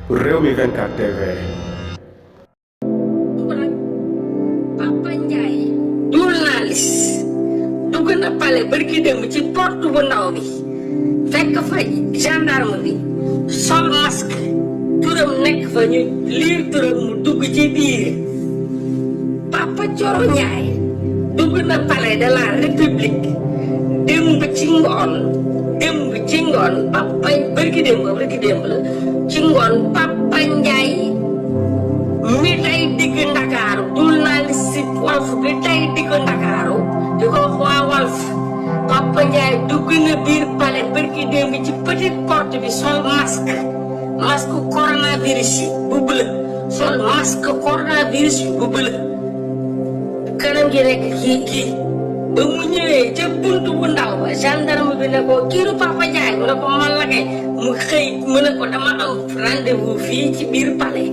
Rewmi 24 TV. Papa Ndiaye journaliste dugg na pale barki dem ci porte bu ndaw bi fekk fa gendarme bi sol masque turam nekk fa ñu liir turam mu dugg ci biir. Papa Thioro Ndiaye dugg na palais de la république démb ci ngoon papa barki démb la ci ngoon Papa Ndiaye mi tay digg Ndakaaru journaliste Walf bi tay digg Ndakaaru di ko waa Walf. Papa Ndiaye dugg na biir palais barki démb ci petite porte bi sol masque coronavirus yi bu bleu sol masque coronavirus bu bleu kanam gi nekk kii ba mu ñëwee ca buntu bu ndaw ba gendarme bi ne ko kiiru Papa Ndiaye mu ne ko man la kay mu xëy mu ne ko dama am rendez-vous fii ci biir palais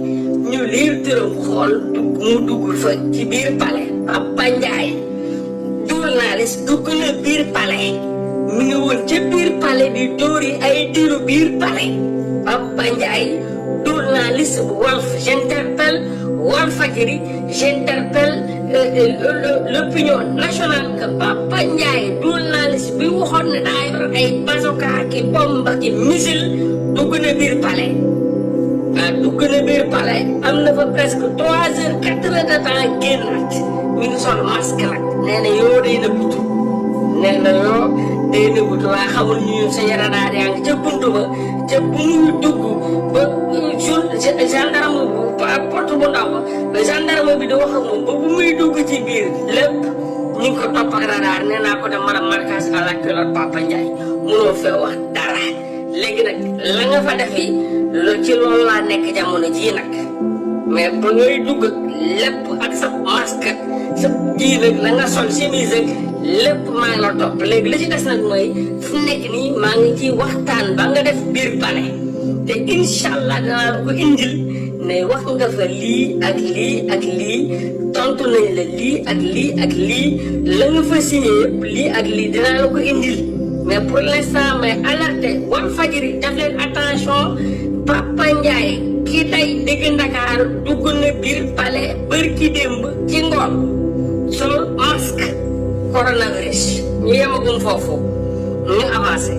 ñu liir turam xool mu dugg fa ci biir palais. Papa Ndiaye journaliste dugg na biir palais mi ngi woon ca biir palais di dóori ay diru biir palais. Papa Ndiaye journaliste bu Walf, j'interpelle Walfadjri, j'interpelle l'opinion nationale que Papa Ndiaye journaliste bi waxoon ne daa yor ay bazooka ki bombe ki missile dugg na biir palais. Dugg na biir palais am na fa presque 3 heures 4 heures de temps génnaat mi ngi sol masque nag nee na yoo day nëbbutu waaye xamul ñu sa yaradaar yaa ngi ca buntu ba ca bu muy dugg ba gendarme bu porte bu ndaw ba gendarme bi di wax ak moom ba bu muy dugg ci biir lépp ñu ngi ko topp ak radar nee naa ko de maanaam marquage à la culotte Papa Ndiaye mënoo fee wax dara léegi nag la nga fa defi ci loolu laa nekk jamono jii nag mais ba ngay dugg lépp ak sa masque sa jii nag la nga sol chemise ak lépp maa ngi la topp léegi li ci des nag mooy fu nekk nii maa ngi ci waxtaan ba nga def biir palais te incha allah danaa la ko indil ne wax nga fa lii ak lii ak lii tontu nañ la lii ak lii ak lii la nga fa signé yëpp lii ak lii dinaa la ko indil mais pour l'instant may alerté Walfadjri def leen attention. Papa Ndiaye kii tay dégg Ndakaar dugg na biir palais bërki démb ci ngoon sol masque coronavirus ñu yemagum foofu ñu avancé.